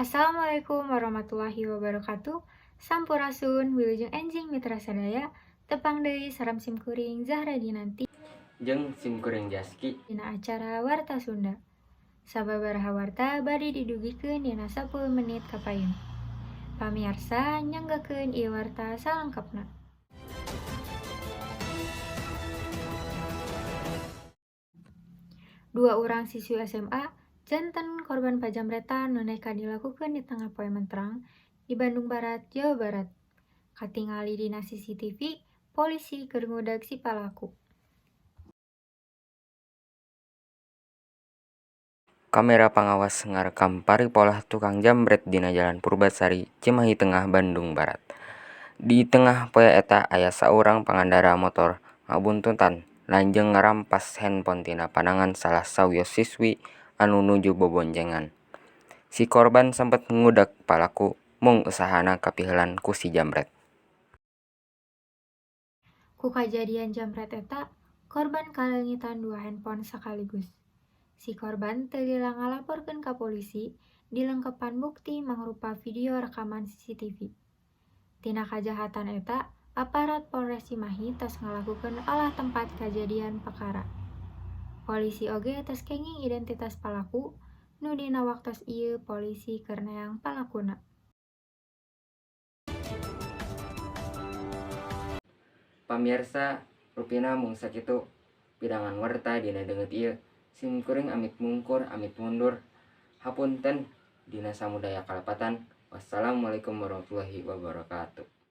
Assalamualaikum warahmatullahi wabarakatuh. Sampurasun, wilujeng enjing mitra sadaya, tepang deui sareng simkuring Zahra Dinanti jeung simkuring Jaski dina acara Warta Sunda. Sababaraha warta bade didugikeun dina 10 menit kapayun. Pamiarsa, nyanggakeun ieu warta salengkapna. Dua urang siswi SMA janten korban pajamretan nu neka dilakukeun di tengah poe menterang di Bandung Barat, Jawa Barat. Katingali dina CCTV, polisi keur ngudag si palaku. Kamera pangawas ngarekam paripolah tukang jambret dina Jalan Purbasari, Cimahi Tengah, Bandung Barat. Di tengah poe eta aya saurang pangandara motor ngabuntutan lanjeng ngarampas handphone tina panangan salah sawios siswi anu nuju boboncengan. Si korban sempet ngudag palaku mung usahana kapiheulan ku si jambret. Ku kajadian jambret eta, korban kaleungitan dua handphone sakaligus. Si korban teu lila ngalaporkeun ka polisi dilengkepan bukti mangrupa video rekaman CCTV. Tina kajahatan eta, aparat Polres Cimahi tos ngalakukeun olah tempat kajadian perkara. Polisi oge tos kenging identitas palaku, nu dina waktos ieu polisi keur neang palakuna. Pamiarsa, rupina mung sakitu pidangan warta dina deungeut ieu. Simkuring amit mungkur amit mundur. Hapunten dina samudaya kalepatan. Wassalamualaikum warahmatullahi wabarakatuh.